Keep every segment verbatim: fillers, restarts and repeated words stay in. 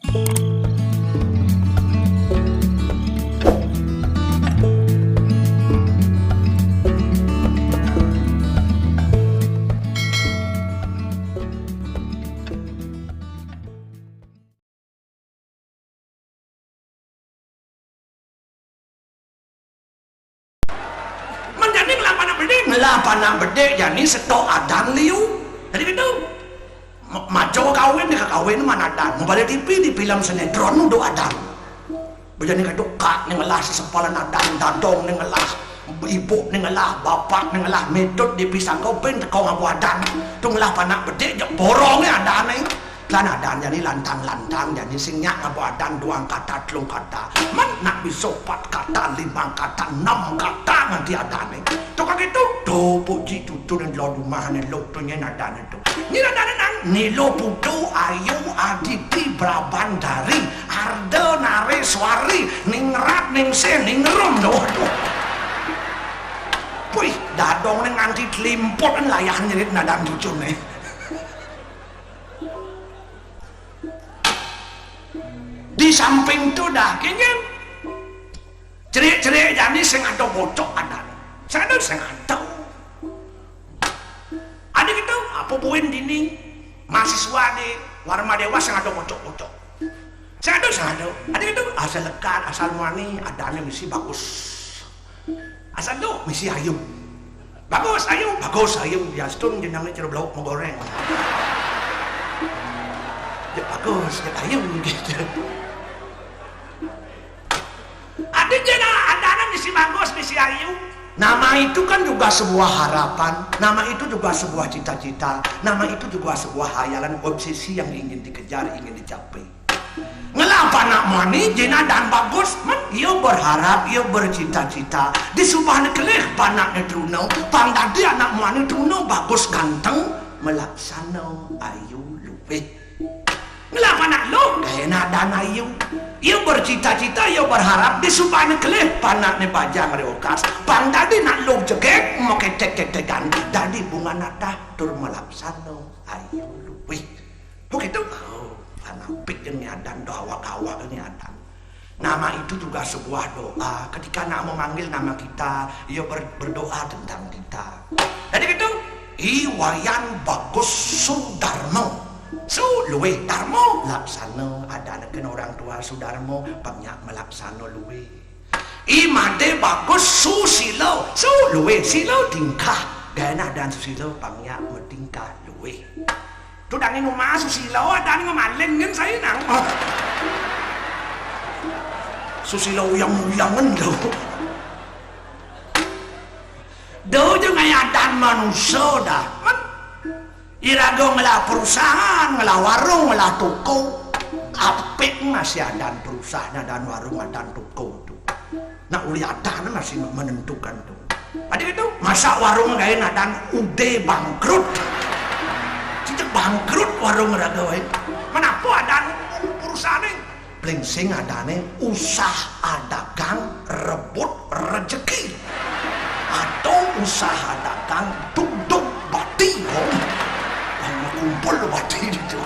Men jani ngelah panak bedik, ngelah panak bedik jani setok adan liu. Dadi kéto. Ma-, maco kawin, dikakawin man adan. Mubalik tipi, di film sinetron nuduh adan. Bejani kéto, kak né ngelah sesepalan adan, dadong né ngelah, ibuk né ngelah, bapak né ngelah, metut di pisangka pin teka ngaba adan. Tu ngelah panak bedik, jak borongé adané. Lan adan jani lantang-lantang, jani sing nyak ngaba adan duang kata, telung kata. Men nak bisa pat kata, limang kata, enam kata nganti adané. Tu kak kéto, tu puji tutun lok umah né lok tu nyén adané tu. Nyén adané nang, Nilo Putu Ayu Aditi Brabandari, Arda Nareswari, Ningrat Ningsih Ningrum tu. Waduh. Puih, dadong né nganti telimput layah nyerit nadan cucuné. Di samping tu dah, kéngkén. Cerik-cerik jani sing ada bocok adan. Sing ada, sing ada. Ada kéto, apa buin dini mahasiswa di Warma Dewa sing ada bocok-bocok. Sing ada, sing ada. Ada kéto, asal lekad, asal muani, adané mesti bagus. Asal tu mesti ayu. Bagus, ayu, bagus, ayu. Yastun jenengé cerup lauk mau goreng. Ya bagus, ya ayu gitu. Ada jana adané mesti bagus, mesti ayu. Nama itu kan juga sebuah harapan, nama itu juga sebuah cita-cita, nama itu juga sebuah hayalan, obsesi yang ingin dikejar, ingin dicapai. Ngelah panak muani, jin adan bagus, men, ia berharap, ia bercita-cita. Disubahné kelih panakné truna, pang dadi anak muani truna bagus ganteng, malaksana ayu luih. Ngelah panak luh, gaé adan ayu. Ia bercita-cita, ia berharap, disubahné kelih panakné bajang riokas. Pang dadi nak luh jegég, maketek-ketekan, dadi bunga natah tur malaksana ayu luih. Oh, kéto. Oh, anak apik jeung adan, doh awak-awak jeung adan. Nama itu juga sebuah doa. Ketika nak memanggil nama kita, ia ber-, berdoa tentang kita. Dadi kéto, I Wayan Bagus Sudarma. Su luih, Darma laksana, adané kén orang tua Sudarma, pang nyak malaksana luih. I Madé Bagus Susila, su luih, sila tingkah. Gaé adan susila, pang nyak matingkah luih. Tu dangin umah susila, adané ngemaling kan saya nang. Susila uyang-uyangan tu. Do jeung adan manusa dah. Men, iraga ngelah perusahaan, ngelah warung, ngelah toko. Apik masih adan perusahaan, adan warung, adan toko tu. Nak uli adan masih menentukan tu. Ada itu, masa warung gaé adan udah bangkrut. Cicak bangkrut warung raga waé. Menapa adan perusahaan ini? Paling sing adané usaha dagang rebut rejeki atau usaha dagang dugdug bati, oh. Wah, kumpul bati itu.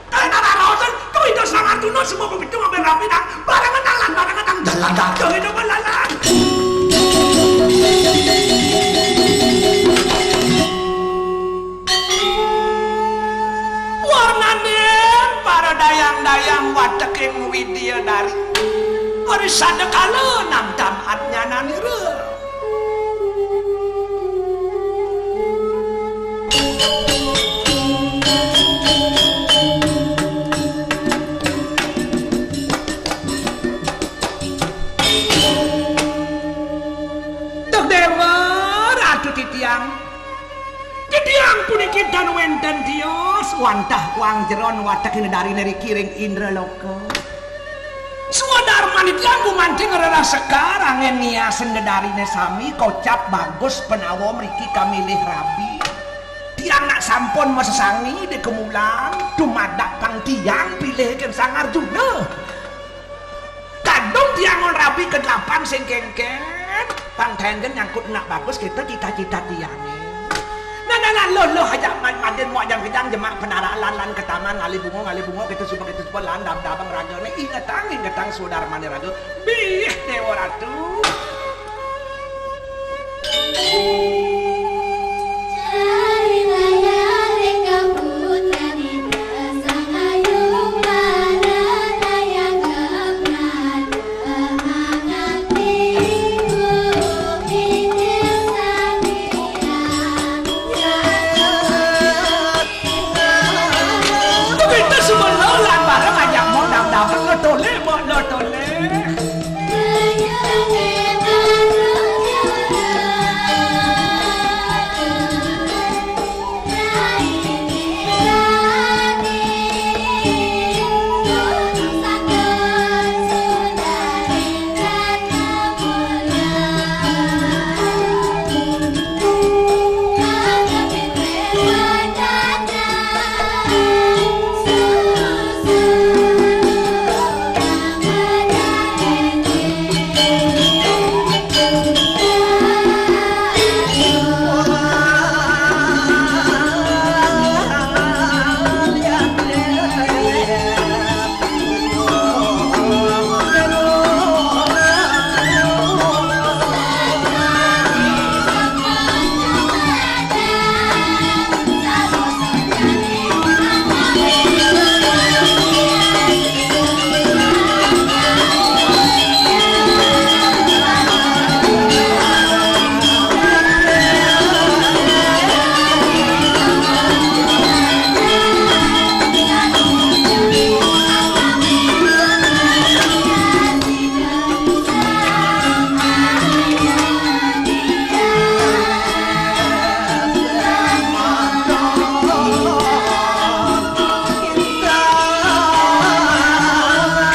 Karena raraosan, tuh itu sangat tuna semua begitu ngambil rapi dan barengan tangan, barengan tangan, jalan dagang itu belalang. Warnaning para dayang-dayang wateking widya dari. Ari sadakala namtam atnyananira. Duh Déwa, Ratu titiang. Titiang puniki tan wénten tios wantah wang jeron wateking nedariné riki ring Indraloka. Swadarman titiang gumanti ngrereh sekar anggén niasin nedariné sami kocap bagus penawa mriki kamilih rabi. Tiang nak sampun masesangi di kemulan, dumadak pang tiang pilih kén Sang Arjuna. Kadung tiang ngon rabi kedelapan sing kéngkén, pang tengen nyangkut nak bagus kita cita-cita tiangé. Nah, Lan luluh aja man-, madin muak jang kejang jemak penaralan lan ke taman ngalih bunga, ngalih bunga, kita suba, kita suba lan dab-dabang ragané, ingetang, ingetang sudarmané raga. Bih, Déwa Ratu. Begitu semua lan bareng ajak mau daftar lo toleh, mau lo toleh.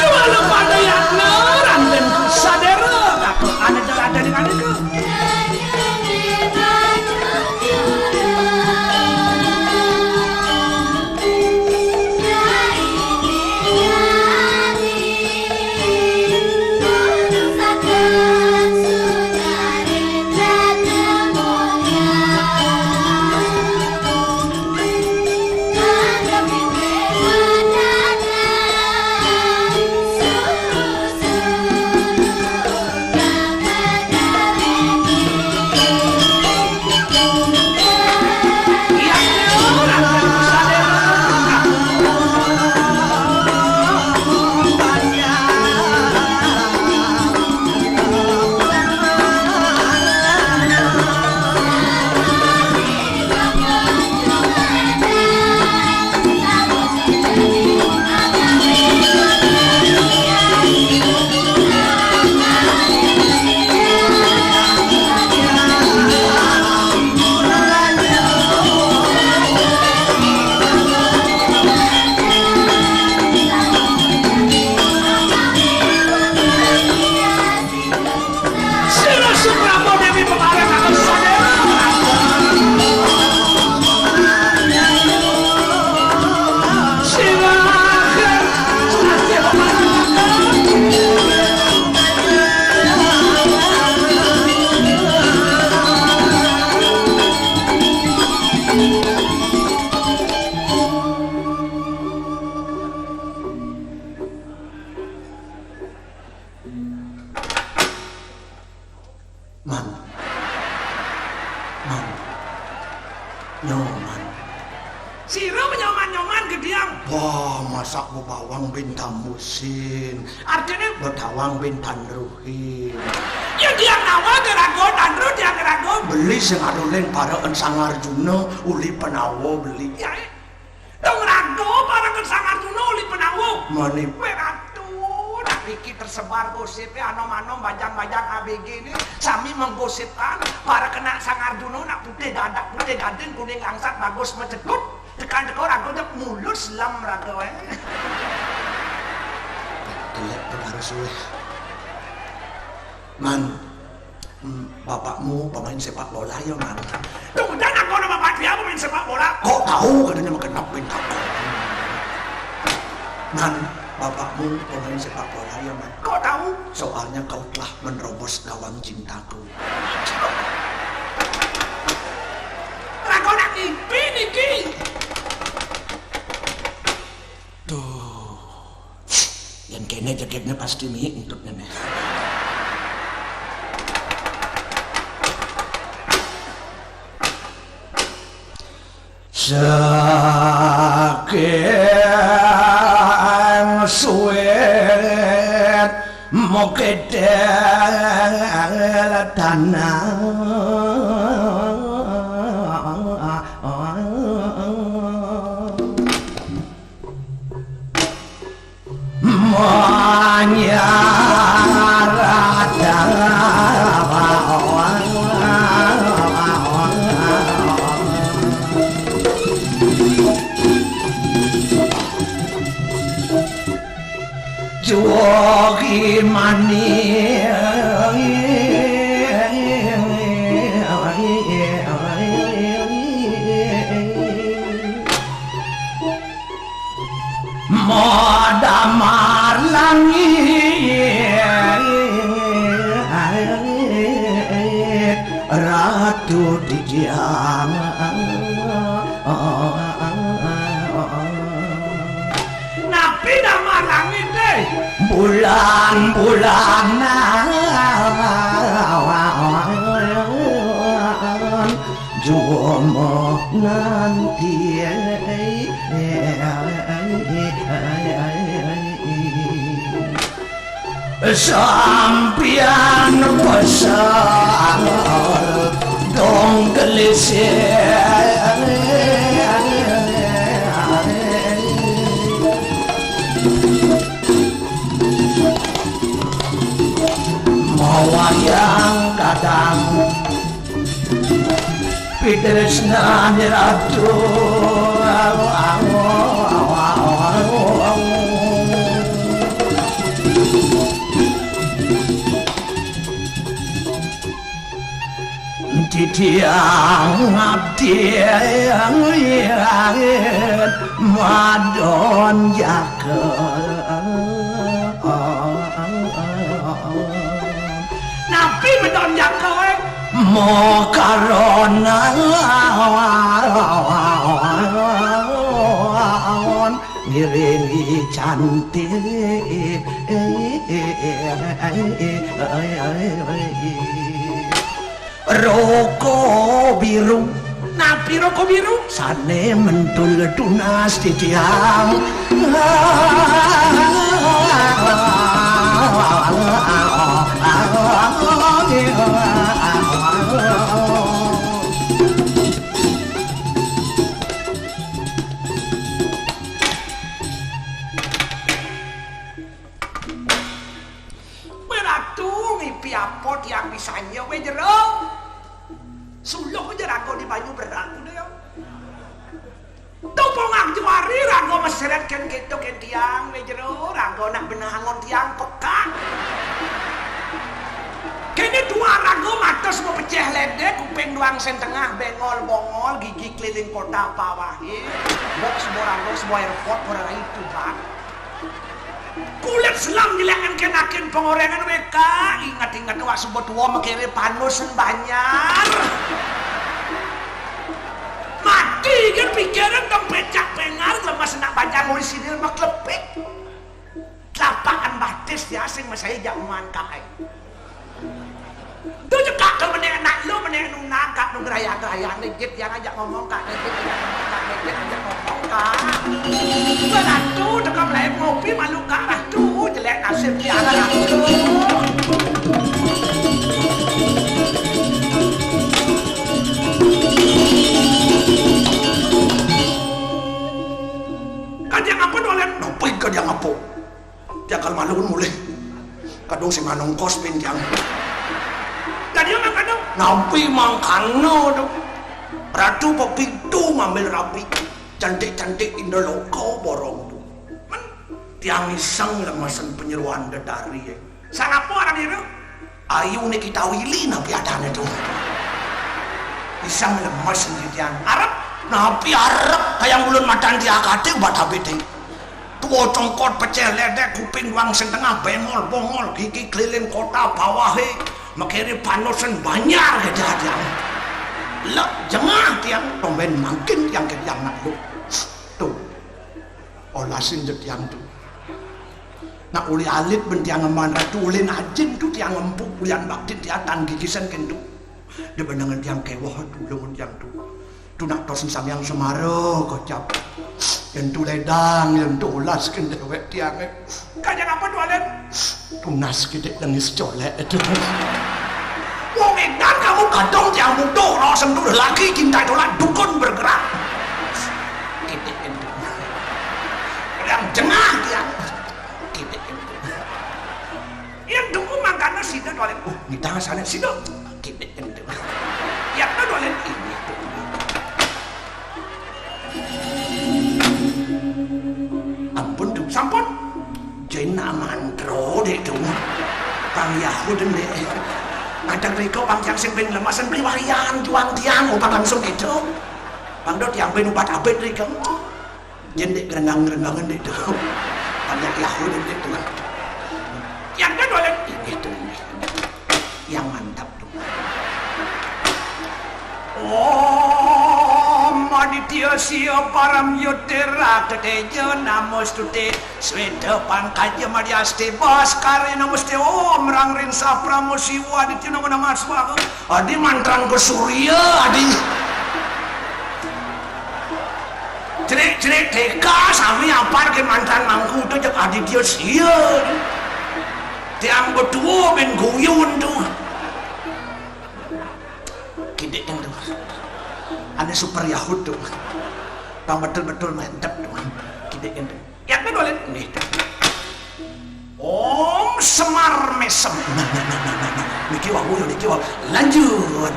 Kemana pada yatna, Raden Sadera, kakek anak ada dengan itu. Sira Suprabo Déwi Pemarah Agus Sadera. Sira Sasih Pemarah. Man. Man. Nyoman. Sira nyoman-nyoman gediang. Wah, masak bebawang bin tambusin. Artiné? Betawang bin tanruhin. Ya, tiang nawa gerago tanru tiang gerago. Beli sing aruling para Sang Arjuna uli penawa beli. Ya, eh. Dong raga parekan Sang Arjuna uli penawa. Mani. Wéh, Ratu, nak iki tersebar gosipé, anom-anom, bajang-bajang A B G ini sami menggosipkan para kena Sang Arjuna nak putih gadak, putih gading, kuning langsat, bagus mejedut. Tekan teko raga jep mulus lem raga wéh. Gelek tuh harus wéh. Man, hmm, bapakmu pemain sepak bola ya, Man? Tuh, dan aku nama bapak dia pemain sepak bola. Kok tahu katanya makan nak bintang? Man, bapakmu pemain sepak bola ya, Man? Kok tahu? Soalnya kau telah menerobos gawang cintaku. Raga nak ki. Ki. Duh. Yén kéné jegégné pasti mihik entutné. Saking suwit mukidil tanah. Manyarat. Juwogi mani. Madamar langit Ratu Dijang. Napi damar langité? Bulan-bulanan jumenanti. Sampiyan pasar dong gelisir. Mawayang kadang pitresnan ratu. Titiang abdi madon jaka. Napi madon jaka, wé? Makaronan ngiringi cantik. Roko biru. Napi roko biru? Sané mentul tunas titiang. Wé Ratu, ngipi apa tiang bisa nyén wé jero? Suluh ja rangga di banyu berat udah ya. Tupongang juari rangga meseret kén kéto kén tiang wé jero, rangga nak beneh angon tiang pekak. Kéné dua rangga matos mau pecah ledek, kuping doang sén tengah, bengol bongol, gigi keliling kota pawahé. Bok sebuah rangga, sebuah airport, ora itu, Bang. Kulit selam nyelék engkén-engkén pengorengan wé ka, inget-inget wak suba tua mekéré panusen banjar. Mati gén pikiran dong pécak péngar, lemes nak banjar mulih sidil maklepik. Telapakan batis ya sing mesai jamuan kaé. Tuh cekak ke menék anak lu, menék nunang, kak nu geraya-geraya, legit yang ajak ngomong, kak legit ajak ngomong, kak legit ajak ngomong, kak. Beratu, teka melayu ngopi, malu, kak, ratu, jelek nasib, tiara, ratu. Kadang apa dolen? Nopi kadang apa? Tiang kal malu mulih. Kadung sing manungkos pin tiang. Dadi mangkana? Nampi mangkana to. Ratu pepitu ngambil rabi. Cantik-cantik Indoloka borong to. Men tiang iseng lemesen penyeruan dedari. Sang apa aran ira? Ayu niki tawili napi adane to. Iseng lemes niki tiang. Arep? Napi arep kayang ulun matan tiakate ubat habite. Tua congkot, peceh ledek, kuping duang sing tengah, bengol bongol, gigi keliling kota bawahe, mekere panusen banjar gedhe tiang. Lek jengah tiang, tombén mangkin tiang ké tiang nak lu. Tuh. Olasin jé tiang tuh. Nak uli alit bén tiang ngemahan ratu ulin ajin tuh tiang empuk ulian baktin tiang tan gigisan kéntu. Dibandingan tiang kéweh tuh, lamun tiang tuh. Tuh nak tosen Sang Hyang Semara kocap. Yén tuh lédang, yén tuh olas kén déwék tiangé. Kajang apa tuh, Alit? Tunas kidik lengis colék itu. Wong édan kamu kadung tiang butuh, ora sentuh lagi cinta tolak dukun bergerak. Kidik itu. Yang jengah tiang. Kidik itu. Yang dukun mangkana sida tolak. Uh, nitah sana sida. Kidik itu. Yang tolak ini tuh. Ampun, Duk. Sampun. Jén mantra, Dék, Duk. Pang Yahud, Dék. Ngadeg rika pang tiang sing ping lemasan beli wayan juang tiang obat langsung itu. Pang do tiang ping obat abet rika. Jén Dék gerenggang-gerenggangan, Dék, Duk. Pang Yahud, Dék, Duk. Yang kedua, Dék. Ini, Duk. Yang mantap. Om Aditya Sia Param Yutira Teteja Namostute Sweta Pangkaja Mariasti Baskare Namoste Om Rang Ring Sapramo Siwa Aditya Nama Nama Swaha. Adi mantrang ke Surya, adi. Cerik-cerik teka sami apal ke mantrang mangku tu cek Aditya Sia. Tiang betua ben guyun tu. Kidik yang tu. Ane super Yahud tu. Tang betul-betul mantep tu. Kidik yang tu. Yang kedua lihat ni. Om Semar Mesem. Nah, nah, nah, nah, nah, nah. Niki wau, niki wau. Lanjut.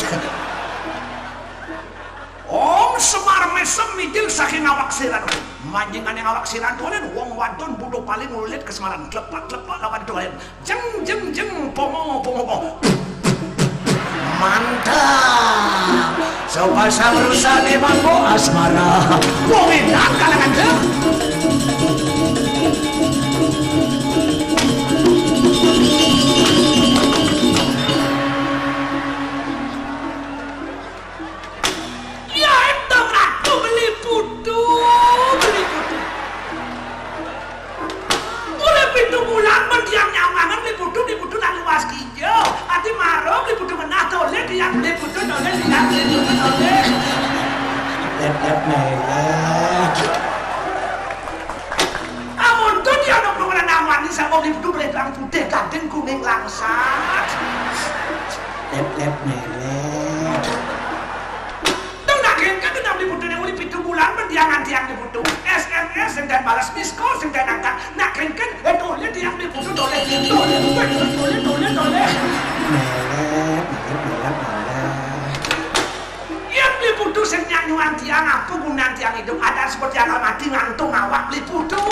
Om Semar Mesem mijil saking awak siran. Manjingane awak siran tulen wong wadon butuh paling ulit kesemaran. Tlepak-tlepak lawan tulen. Jeng, jeng, jeng, pomo, pomo, pomo. Mantap. Sepasang rusane mampu asmara. Wong enak kalangan deh. Ya, itu ratu beli putu, beli putu. Oleh pitu bulan, men tiang nyamangan beli putu, beli putu nak luas kijau. Ati maro beli putu menah, toleh tiang beli putu, toleh tiang beli putu, toleh. Lep-lep melek. Amun tu tiang nak mengenai namanya sama beli putu, beli terang putih, gading, kuning, langsat. Lep-lep melek. Tong nak kengken tu nak beli putu ni uli pitu bulan, men tiang nganti yang beli putu. S M S sing dan balas, miss call sing dan angkat. Nak kengken, eh, toleh tiang beli putu, toleh, toleh, toleh, toleh, toleh, toleh. Melek, melek, melek, melek. Yang beli putu sing nyanyuan tiang, apa gunaan tiang hidup? Ada seperti yang mati ngantung awak beli putu.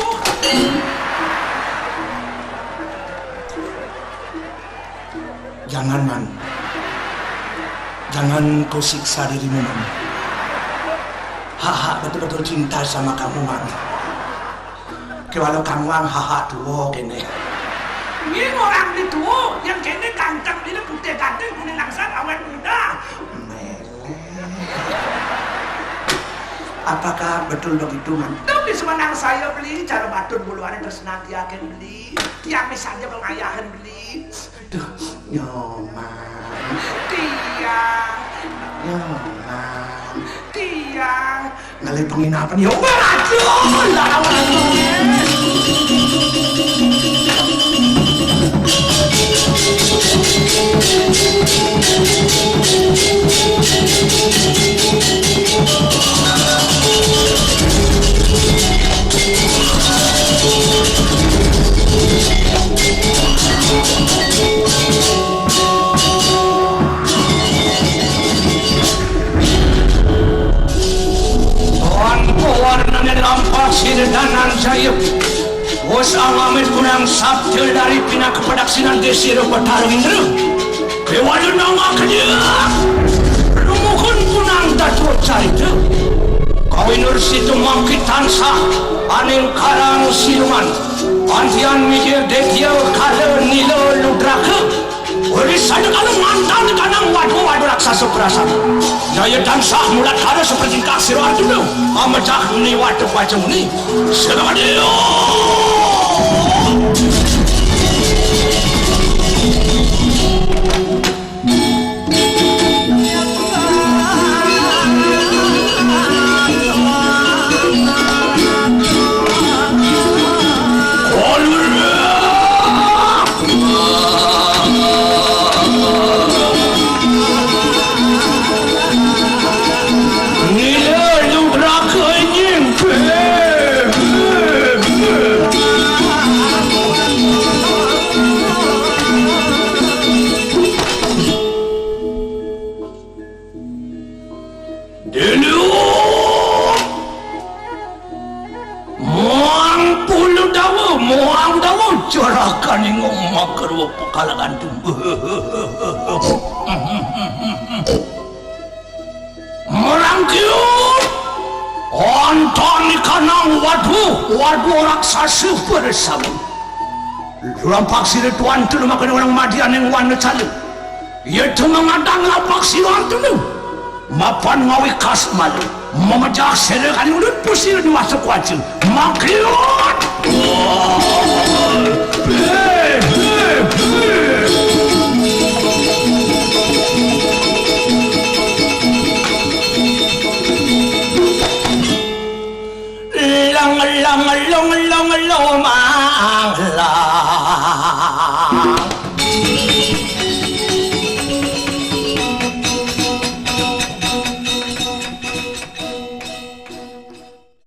Jangan, Man. Jangan kau siksa dirimu, Man. Hahak betul-betul cinta sama kamu, Man. Kewalau kamu ang hahak tua kene. Ini orang di tua, yang kene ganteng, ini putih ganteng, kuning langsat, awet muda. Melek. Apakah betul begitu, Man? Tapi semenang saya beli, cara batur buluan itu senantiakan beli. Tiang misalnya pengayahan beli. Duh, Nyoman. Tiang. Nyoman. Tiang. Ngalih penginapan, Nyoman. Aduh, lawan. Tuan warnane lampah sida danan jaya. Wus angamit kunang sabda dari pinaka padaksinan Desira Batara Indra. Kewala nangaknya. Rumuhun kunang tatua carita. Kawinur situ mangkit tansah aning karang siluman. Pantian mijil detya kala nila ludraka. Wirisan kala mantan kanang wadu-wadu raksasa prasana. Daya tansah mulat kala sapertingkah sira Arjuna. Amejah muni wadu pacang muni. Selamadya. Dulu. Muang puluh dawa, muang dawa, jarakan ingong makarwa pekalangan tu. Merangkiut. Onton ikanang wadu, wadu raksasa bersama. Lampak sira tuan tu maka orang madian yang wana cala. Iya tu mengadang lapak sira tu. Mapan ngawi kas malu. Memejah sira kali ulut pusir di masa kuaca. Makiut.